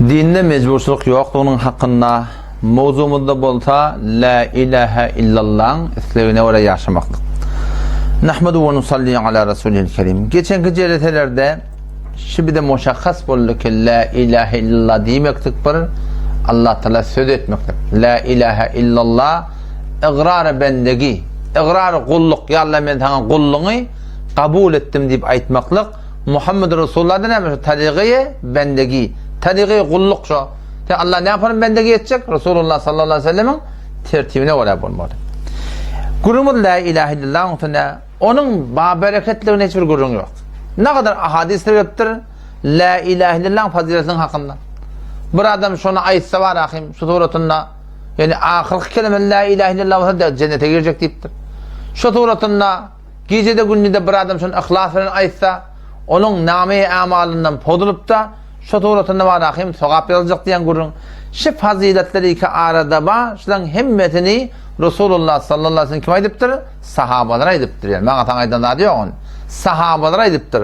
Dinde mejburçylyk ýokdugynyň hakynda mowzugymyzda bolsa La ilahe illallaň islegine görä ýaşamaklyk. Nahmedu we nusalli ala rasulihil kerim. Geçenki jeleselerde şu bize muşahhas boldy ki La ilahe illallah diýmeklik bir Allah Taala söz etmeklik. La ilahe illallah ygrar bendegi, ygrar gulluk. Ýa Allah men saňa gullugyňy kabul etdim diýip aýtmaklyk. Muhammed Resulullah da näme şu tarygy bendegi, tarygy gulluk şo. Sen Allah ne yaparım bendegi etjek? Resulullah sallallahu aleyhi ve sellemin tertibine görä bolmaly. Gürrüňimiz la ilahe illallah üstünde onuň ba bereketligine hiç bir gürrüň ýok. Ne kadar ahadisler gelipdir la ilahe illallah faziletiniň hakynda. Bir adam şony aýtsa bar ahim şu suratynda ýani ahyrky kelime la ilahe illallah bolsa cennete girjek diýipdir. Şu suratynda Gijede gündizde bir adam şony yhlas bilen aýtsa, onuň name-i amalyndan pozulyp-da, şo suratynda bar hem sogap ýazyljak diýen gürrüň. Şi fazyletler iki arada bar, şularyň hemmesini Resulullah sallallahu aleyhi ve sellem kim aýdypdyr? Sahabalar aýdypdyr. Ýani maňa saňa aýdan zady ýok ony. Sahabalar aýdypdyr.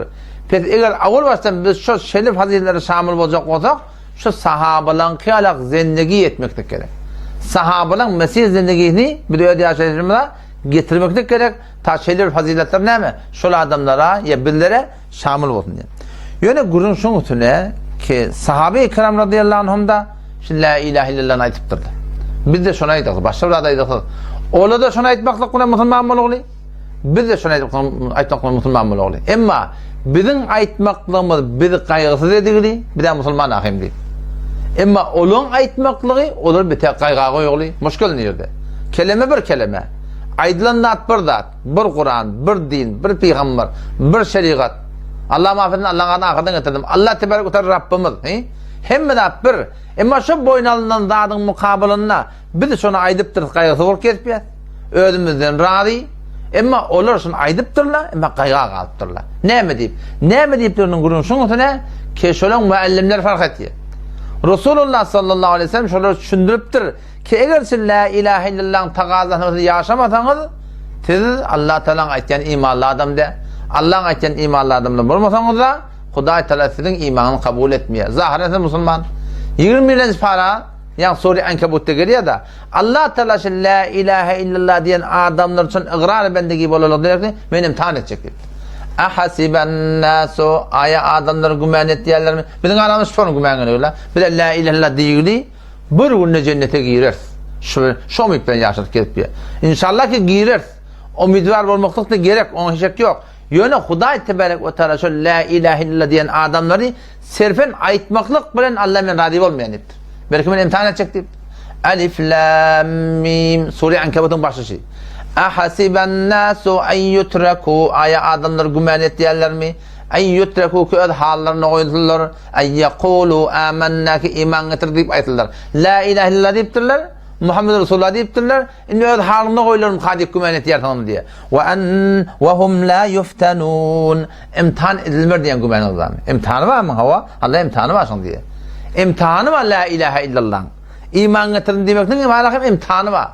Pes eger awal başdan biz şo şeýle fazyletlere şamyl boljak bolsak, şu sahabalaryňky ýalak zendegi etmeklik gerek. Sahabalaryň mesih zendegisini biz öz ýaşaýşymyza getirmeklik gerek, ta şeýle bir fazyletler näme, şol adamlara ýa bizlere şamyl bolsun diýip. Ýöne gürrüň şuň üstüne ki, sahabe-i kiram radiyallahu anhum da şu la ilahe illallany aýdypdyrlar. Biz de şony aýdaksyz, başga bir zat aýdaksyz. Olar da şony aýtmaklyk bilen musulman bolugly. Biz de şony aýtmak bilen musulman bolugly. Emma biziň aýtmaklygymyz bizi gaýgysyz edigli, biz musulman ahim diýip. Emma olaryň aýtmaklygy olar bite gaýga goýugly. Muşkil nirde? Keleme bir keleme. Aýdylan zat bir zat. Bir Kuran, bir din, bir pygamber, bir şerigat. Allah muaf etsin, Allah'ın adyny ahyrdan getirdim. Allah tebarek ve teala Rabbimiz. He? Hemme zat bir. Emma şu boýun alynan zadyň mukabylynda biz şony aýdypdyrys, gaýgysy bolup gezipýäs. Özümizden razy. Emma olar şuny aýdypdyrlar, emma gaýga galypdyrlar. Näme diýip? Näme diýipdiriniň gürrüň şuň üstüne ki şolaň muallimler fark etýär. Resulullah sallallahu aleyhi ve sellem şolary düşündiripdir. Ki eger siz la ilahe illallahyň tagazasyny siz ýaşamasaňyz, siz Allah Taalaň aýtýan imanly adam däl. Allaň aýtýan imanly adamdan bolmasaňyz-da, Hudaý Taala siziň imanyňyzy kabul etmeýär. Zahyren siz musulman. 21-nji para, ýagny sure Ankabutda gelýär-de, Allah Taala şu la ilahe illallah diýen adamlar üçin ygrar bendegi bolanlyk derekli men imtihan etjek diýipdir. Ahasiban nasu aýa adamlar güman etýärlermi? Biziň aramyz şol güman geliyor. Bize la ilahe illallah diýgili Bir günde jennete gireris. Şu, şu umyt bilen ýaşadyk gezip ýör. İnşallah ki gireris. Umydwar bolmaklyk da gerek, oňa hiç şek ýok. Ýöne Hudaý tebarek we taala şol la ilahe illallah diýen adamlary serfen aýtmaklyk bilen Allah men razy bolmaýan diýipdir. Belki men imtihan etjek diýipdir. Alif lam mim Sure Ankabutyň başy. Ahasiban nasu en yutraku aýa adamlar güman etýärlermi? En yutreku ki öz hallaryna goýulsynlar, en yekulu amennä ki iman getirdik diýip aýtsynlar. La ilahe illallah diýipdirler, Muhammed Resulullah diýipdirler, indi öz halyna goýularmyka diýip güman etýärsiňizmi diýýär. Ve en ve hum la yuftanun. Imtihan edilmer diýen gümanyňyz barmy? Imtihany barmy? Hawa, Allah imtihany bar şoň diýýär. Imtihany bar la ilahe illallah. Iman getirdim diýmekligiň hem imtihany bar.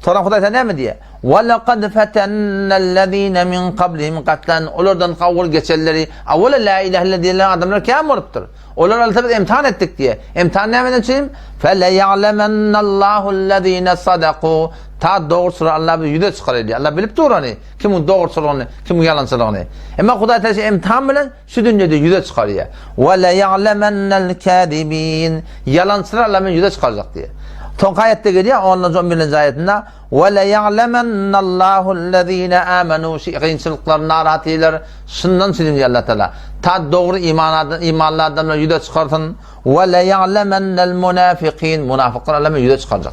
Soran Hudaý sen näme diýýär? Wa laqad fatannallazina min qablihim qatlan. Olardan awwal geçenleri, awwal la ilaha illa diýen adamlar kän bolupdyr. Olar alsa biz imtihan etdik diýýär. Imtihan nämeden üçin? Fe la ya'lamannallahu allazina sadaku. Ta dogruçyly Allah bir ýüze çykar diýýär. Allah bilip dur ony, kimiň dogruçylygyny, kimiň ýalançylygyny. Emma Hudaý Teala imtihan bilen şu dünýede ýüze çykarýar. Ve la ya'lamannal kazibin. Ýalançylary Allah men ýüze çykarjak diýýär. Soňky aýatda gelýär, 10-njy 11-nji aýatynda Ve la ya'lamannallahu allazina amanu şu kynçylyklar, narahatlylar şundan üçin diýýär Allah Taala. Ta dogry iman imanly adamlar ýüze çykarsyn. Ve la ya'lamannal munafiqin. Munafyklar Allah men ýüze çykarjak.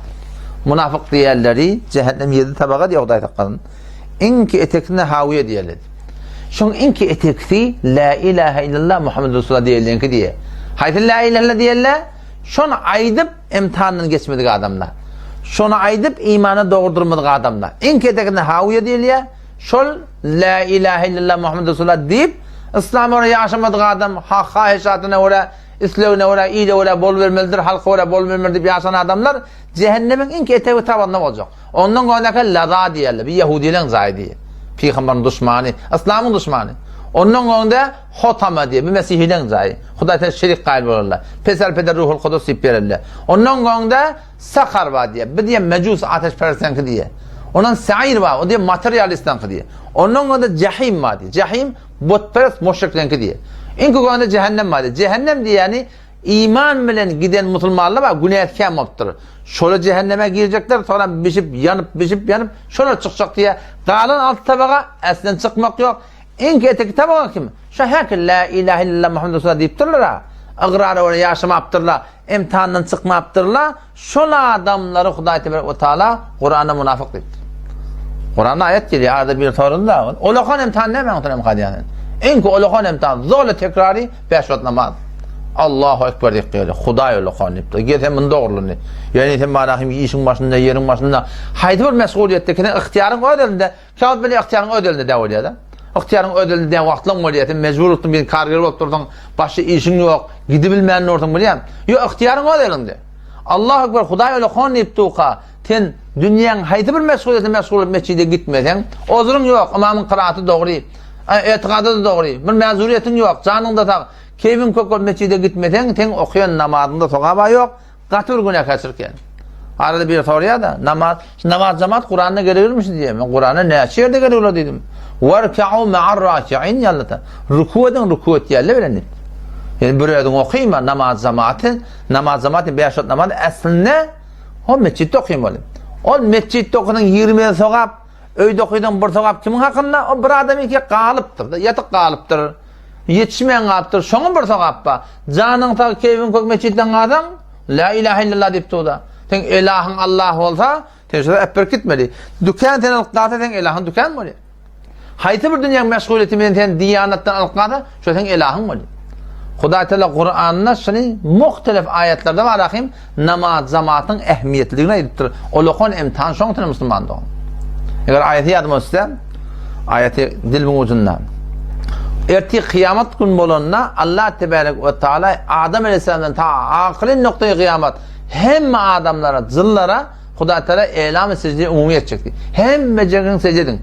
Munafyk diýerleri cehennem ýedi tabaga diýär Hudaý saklasyn. Iňki etekine hawiýe diýerler. Şoň iňki eteksi la ilahe illallah Muhammed Resulullah diýerleňki diýe. Haýsy la ilahe illallah diýerler? Şony aýdyp imtihandan geçmedik adamlar. Şony aýdyp imana dogurdurmadyk adamlar. Iňki etekine hawiýe diýilýär. Şol la ilahe illallah Muhammed Resulullah diýip İslama görä ýaşamadyk adam, hak haýyşatyna görä, islegine görä, ile görä bolubermelidir, halka görä bolubermelidir diýip ýaşan adamlar cehennemiň iňki etegi tabanynda boljak. Ondan görnäkä Laza diýerler, bir ýehudileň jaýy diýýär. Pygamberiň duşmany, yslamyň duşmany. Ondan öňde Hotama diýýär. Bu mesihileň jaýy. Hudaý Teala şerik gaýyl bolarlar. Pesel peder Ruhul Kudus diýip bererler. Ondan öňde Sakar bar diýýär. Bu diýýär mejus ateşperestleňki diýýär. Ondan Sair bar, o diýýär materialistleňki diýýär. Ondan öňde Jahim bar diýýär. Jahim butperest müşrikleňki diýýär. Iňki öňde Jehennem bar diýýär. Jehennem diýýäni iman bilen giden musulmanlar bar, günäsi kän bolupdyr. Şolar jehenneme girjekler, soňra bişip, ýanyp, bişip, ýanyp, şolar çykjak diýýär. Galan alty tabaga äslen çykmak ýok. Iň eteki tabaga kim? Şo häki la ilahe illallah Muhammed Resulullah diýipdirler-a. Ygrara görä ýaşamapdyrlar, imtihandan çykmapdyrlar. Şol adamlary Hudaý tebarek we taala Kuranda munafyk diýipdir. Kuranda aýat gelýär, arada bir soruldy. Olakan imtihan näme oňa hem kadýan sen? Iň olakan imtihan, zola tekrary 5 wagt namaz. Allahu ekber diýip gelýär. Hudaý olakan diýipdir. Gel sen muny dogrulyny. Ýöne sen barahym işiň başynda, ýeriň başynda haýsy bir meşgulyýetde kine ygtyýaryň öz elinde. Käwagt bile ygtyýaryň öz elinde dä bolýar-da. Ygtyýaryň öz elinde dä wagtlaň bolýar. Sen mejbur bolupdyň, bir karger bolup dursaň, başga işiň ýok, gidibilmän dursuň bilýän. Ýok, ygtyýaryň öz elinde. Allahu ekber, Hudaý öle hon diýip durka, sen dünýäň haýsy bir meşgulyýetine meşgul bolup mesjide gitmeseň, ozruň ýok, ymamyň kyraaty dogry, etikady-da dogry, bir mäzuriýetiň ýok, janyň-da sag, keýpiň kök bolup mesjide gitmeseň, seň okaýan namazyňda sogab-a ýok, Gaty bir günäkärçilik ýaly. Arada biri soraýar-da, namaz, namaz jemaat Kuranda gerekirmiş diýýär. Men Kuranda näçe ýerde gerek olar diýdim. Warka'u ma'ar raki'in ýaly-da. Ruku ediň, ruku etýärler bilen diýip. Ýani bir özüň okyma namaz jemaaty, namaz jemaaty bäş wagt namaz aslynda o metjitde okymaly. Ol metjitde okasaň 20 sogap, öýde okysaň bir sogap kimiň hakynda? O bir adam iki galypdyr, ýatyk galypdyr. Ýetişmän galypdyr, şoňa bir sogap bar. Janyň sag, keýpiň kök metjitden galsaň, La ilahe illallah diýip dur-da. Seň elahyň Allah bolsa, sen şo äpberip gitmeli. Dükän seni alyp galsa, seň elahyň dükän bolýar. Haýsy bir dünýäň meşgulyýeti bilen sen diýanatdan alyp galsa, şo seň elahyň bolýar. Hudaý Teala Kuranda şuny muhtelif aýatlarda bar ahim namaz jamatyň ähmiýetliligini aýdypdyr. Olakan imtihan şoň üçin musulman dogan. Eger aýaty ýadyma düşse, aýaty dilimiň ujunda. Ertir kyýamat gün bolanda Allah tebarek we taala Adam aleyhisselamdan ta ahyry noktaýy kyýamat hemme adamlara, jynlara Hudaý Teala elam secde umumy etjek diýdi. Hemmejegiň secde ediň.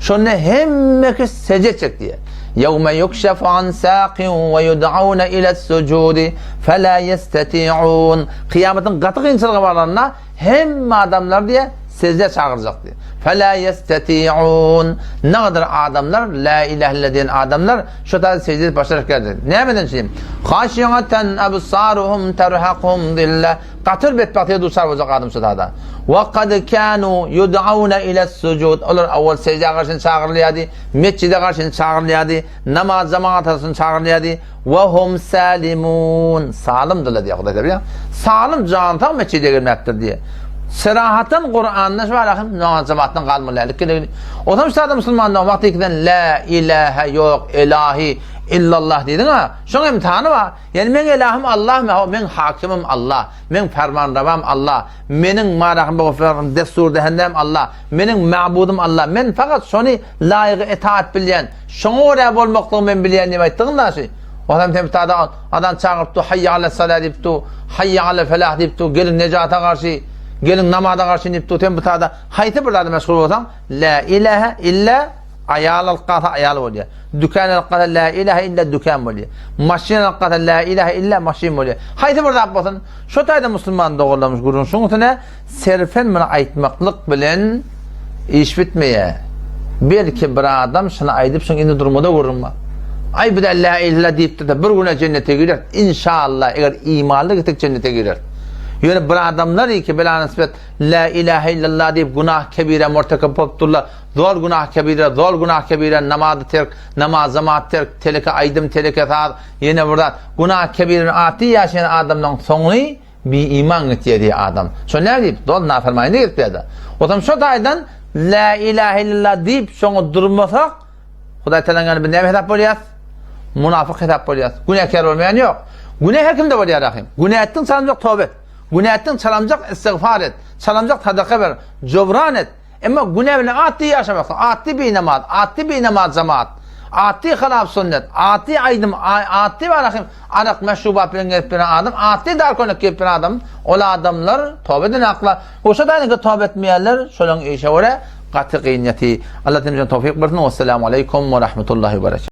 Şonda hemme kişi secde etjek diýýär. Ýewme yukşafu an saqin we yud'auna ila sujudi fela yestati'un. Kyýamatyň gaty kynçylygy baranda hemme adamlar diýýär secde çagyrjak diýýär. Fela yestati'un. Nägadar adamlar la ilahe illa diýen adamlar şu taýda secde edip başlar ekenler. Nämeden üçin? Haşi'atan absaruhum terhakuhum zilla. Gaty bir betbagtlyga duçar boljak adam şu zada. Wa kad kanu yud'auna ila sujud. Olar awal sejdä garşy çagyrylýardy, mesjide garşy çagyrylýardy, namaz jemaata garşy çagyrylýardy. Wa hum salimun. Salymdylar diýýär Hudaý Teala. Salym jan sag mesjide girmekdir diýýär. Serahatan Kur'anda şu bar ahim namaz jemaatdan galmaly däldik geregini. Otam şu zada musulman dogan wagty ikiden la ilahe ýok elahi illallah diýdiň ha. Şoň imtihany bar. Ýani meň elahym Allah, meň hakimim Allah, meň fermanrewam Allah, meniň marahym bogfyrym dessur dehendäm Allah, meniň mabudym Allah, men fakat şony laýygy etaat bilýän, şoňa görä bolmaklygy men bilýän diýip aýtdygyň da şi. Olam sen tada adam çagyryp dur, hayya ala salah diýip dur, hayya ala felah diýip dur, geliň nejata garşy, geliň namaza garşy diýip dur, sen bu tada haýsy bir zada meşgul bolsaň, la ilaha illa Aýal alyp galsa aýal bolýar. Dükan alyp galsa la ilahe illa dükan bolýar. Maşyn alyp galsa la ilahe illa maşyn bolýar. Haýsy bir zat bolsun, şo taýda musulman doganlarymyz gürrüň şuň üstüne serfen muny aýtmaklyk bilen iş bitmeýär. Belki bir adam şuny aýdyp şuň indi durmada gürrüň bar. Aý bu-da la ilahe diýipdir-de bir güne jennete girer. Inşallah eger imanly gitsek jennete girer. Ýöne bir adamlar ki bela nisbet la ilahe illallah diýip günah kebire murtekip bolup durlar. Zor günah kebire, zor günah kebire, namazy terk, namaz jemaat terk, teleke aýdym, teleke saz, ýene bir zat. Günah kebireni atly ýaşaýan adamlaryň soňy bi-iman gitýär diýýär adam. Şo näme diýip? Zor nafermanlyk edip ýa-da. Otam şo taýdan la ilahe illallah diýip şoňa durmasak, Hudaý Tagalaň ýanynda biz näme hesap bolýas? Munafyk hesap bolýas. Günäkär bolmaýan ýok. Günä her kimde bolýar ahym. Günä etdiň çalynjak toba et. Günä etdiň çalamjak istigfar et. Çalamjak sadaka ber. Jobran et. Emma günä bilen atdy ýaşamaklyk, atdy binamaz, atdy binamaz jemaat, atdy halap sünnet, atdy aýdym, atdy barahym arak meşrubat bilen gezip ýören adam, atdy dar köýnek geýip ýören adam, ol adamlar toba eden akla. Goşa daýnaka toba etmeýärler, şolaryň işe görä gaty gyn ýaty. Allah hemmämize towfyk bersin. Wessalamu aleýkum we rahmetullahi we berekatuh.